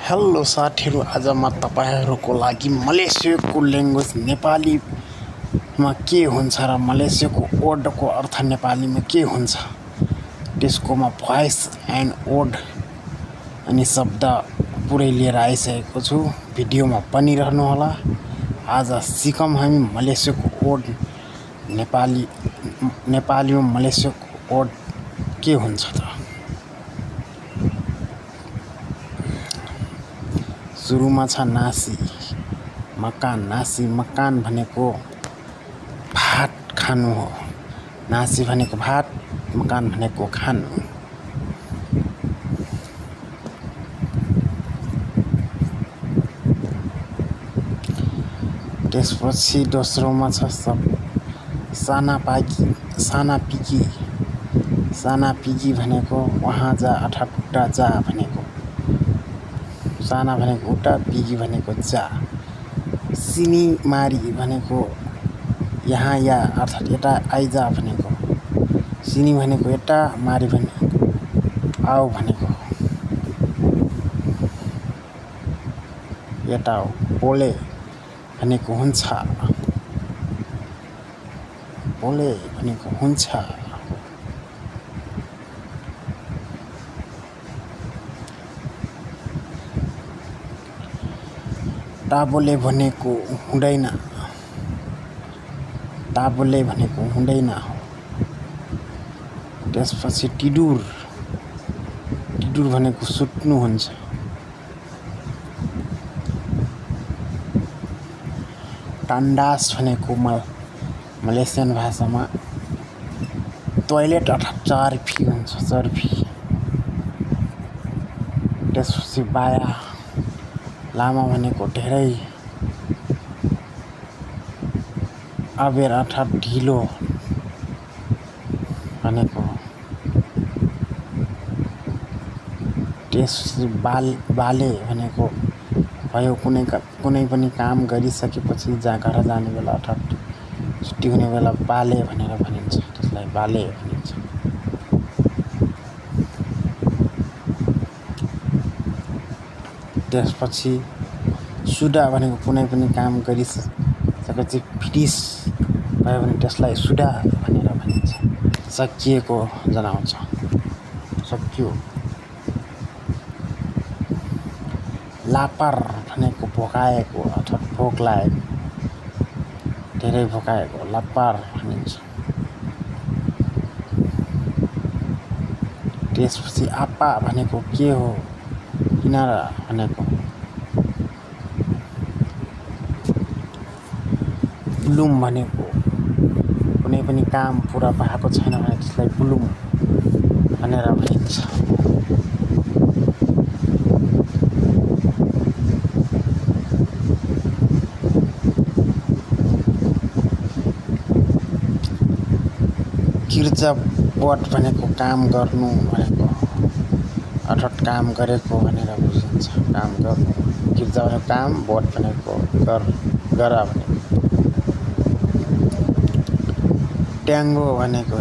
Hello साथीहरू, आज म तपाईहरुको लागि मलेसियाको ल्याङ्ग्वेज नेपालीमा के हुन्छ र मलेसियाको वर्डको अर्थ नेपालीमा के हुन्छ त्यसकोमा भोइस एन्ड वर्ड अनि शब्द पुरै लिएर आइसकेको छु। भिडियोमा बनिरहनु होला। आज सिकौं हामी मलेसियाको वर्ड नेपालीमा मलेसियाको वर्ड के हुन्छ त। सुरुमा छ नासी मकान। नासी मकान भनेको भात खानु हो। नासी भनेको भात, मकान भनेको खानु। त्यसपछि दोस्रोमा छ साना पिकी। साना पिकी भनेको वहाँ जा अर्थात् उता जा भनेको। साना भनेको उता, पिगी भनेको जा। सिनी मारी भनेको यहाँ या अर्थात् यता आइजा भनेको। सिनी भनेको यता, मारी भनेको आऊ भनेको यता हो। बोले भनेको हुन्छ। बोले भनेको हुन्छ। टाबोले भनेको हुँदैन। टाबोले भनेको हुँदैन हो। त्यसपछि टिडुर। टिडुर भनेको सुत्नु हुन्छ। टान्डास भनेको मलेसियन भाषामा टोयलेट अर्थात् चर्पी हुन्छ। चर्पी। त्यसपछि बाया। लामा भनेको धेरै। अबेर अर्थात् ढिलो भनेको। त्यसपछि बाले भनेको भयो कुनै पनि काम गरिसकेपछि घर जाने बेला अर्थात् छुट्टी हुने बेला बाले भनेर भनिन्छ। त्यसलाई बाले भनिन्छ। त्यसपछि सुडा भनेको कुनै पनि काम गरिसकेपछि फिनिस भयो भने त्यसलाई सुडा भनेर भनिन्छ। सकिएको जनाउँछ। सकियो। लापर भनेको भोकाएको अर्थात् भोक लागेको, धेरै भोकाएको लापर भनिन्छ। त्यसपछि आपा भनेको के हो, किनारा भनेको। बुलुम भनेको कुनै पनि काम पुरा भएको छैन भने त्यसलाई बुलुम भनेर भनिन्छ। गिर्जा बट भनेको काम गर्नु भनेको अर्थात् काम गरेको भनेर बुझिन्छ। काम गर्नु। गिर्जा भनेको काम, बट भनेको गर भनेको। ट्याङ्गो भनेको